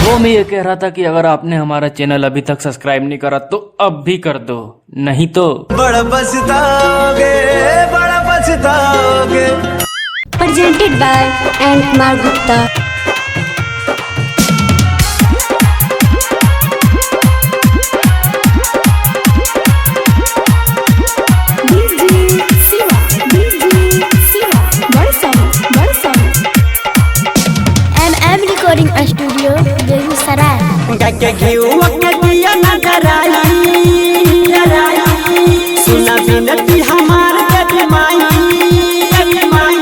वो मैं ये कह रहा था कि अगर आपने हमारा चैनल अभी तक सब्सक्राइब नहीं करा तो अब भी कर दो, नहीं तो बड़ा पछताओगे, बड़ा पछताओगे। Presented by N Kumar Gupta. DJ Shiva, DJ Shiva, Barsana, Barsana. M M recording studio Begusarai. गाके घिउआ के दिया न डराई, सुना बिनती हमार जग माई, जग माई।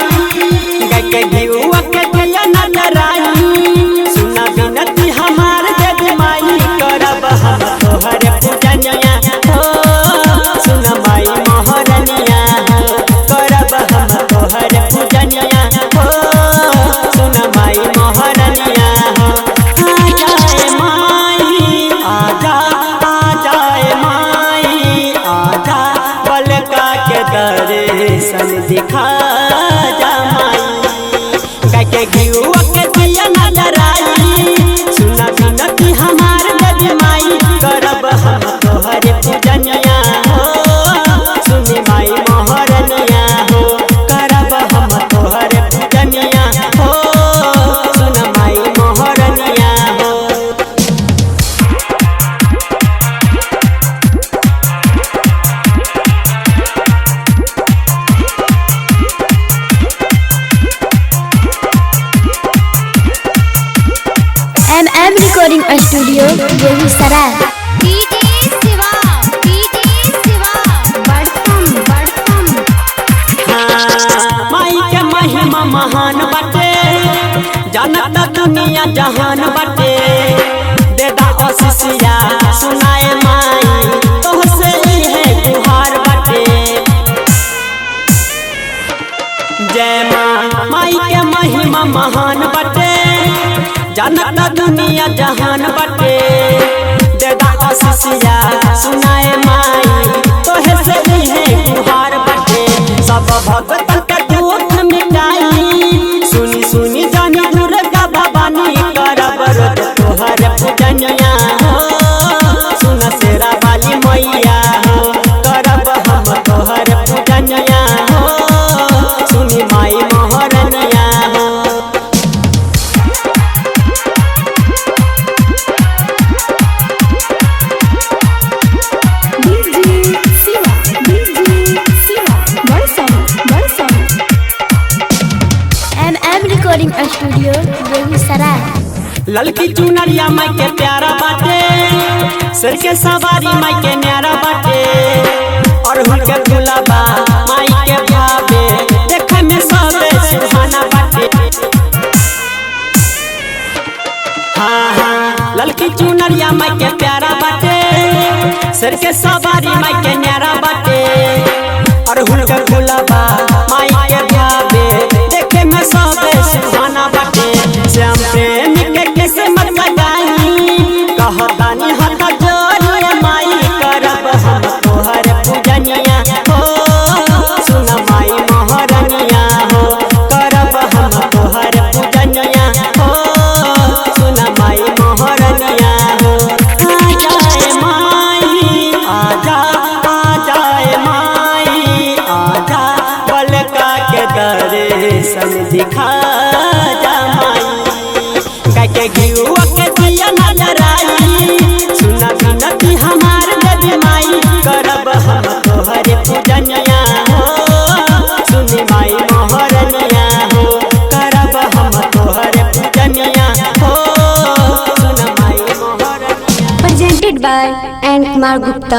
गाके घिउआ के दिया न डराई, सुना बिनती हमार जग माई, करब हम तोहर पूजनिया हो, सुन माई मोहरनिया हो, करब हम तोहर पूजनिया हो, सुन माई मोहरनिया हो। आ जाए माई आजा, आ जाए माई आजा, बलका के दर्शन दिखा जा माई। गाके घिउआ के दिया न डराई, सुना बिनती हमार देवी माई, करब हम तोहर पूजनिया हो, सुनी माई मोहरनिया हो, करब हम तोहर पूजनिया हो, सुन माई मोहरनिया हो। M M recording studio Begusarai. DJ Shiva, DJ Shiva, Barsam, Barsam. हाँ, माई के महिमा महान बाटे, जानता दुनिया जहान बाटे, देदा आशीषिया सुनाए माई, तोहसे इहे गुहार बाटे। जय माँ, माई के महिमा महान बाटे, जानता दुनिया जहान बाटे, देदा आशीषिया सुनाए माई, तोहे से इहे गुहार बाटे। सब भगत के दुख मिटाई, सुनी सुनी जानी दुर्गा भवानी, करब रोज तोहर पूजनिया हो, सुन शेरा वाली मैया हो, करब हम तोहर पूजनिया हो, सुनी माई मोहरनिया हो। DJ Shiva, DJ Shiva, Barsana, Barsana. M M recording studio Begusarai. ललकी चुनरिया माई के प्यारा बाटे, सिर के सवारी माई के न्यारा बाटे, और के गुलाबा माई के भावे, देखे में सबे सुहाना बाटे। हाँ हाँ, ललकी चुनरिया माई के प्यारा बाटे, सिर के सवारी माई के न्यारा बाटे, और के गुलाबा माई के भावे, देखे में सबे सुहाना बाटे। श्याम प्रेमी के किस्मत लगाई, कहतानी हथ जोड़िए माई, करब हम तोहर पूजनिया हो, सुन माई मोहरनिया हो, करब हम तोहर पूजनिया हो, सुन माई मोहरनिया हो। आ जाए माई आजा, आ जाए माई आजा, बलका के दर्शन दिखा जा माई। गाके घिउआ के दिया न डराई, सुना बिनती हमार देवी माई, करब हम तोहर पूजनिया हो, सुनी माई मोहरनिया हो, करब हम तोहर पूजनिया हो, सुन माई मोहरनिया। Presented by N Kumar Gupta.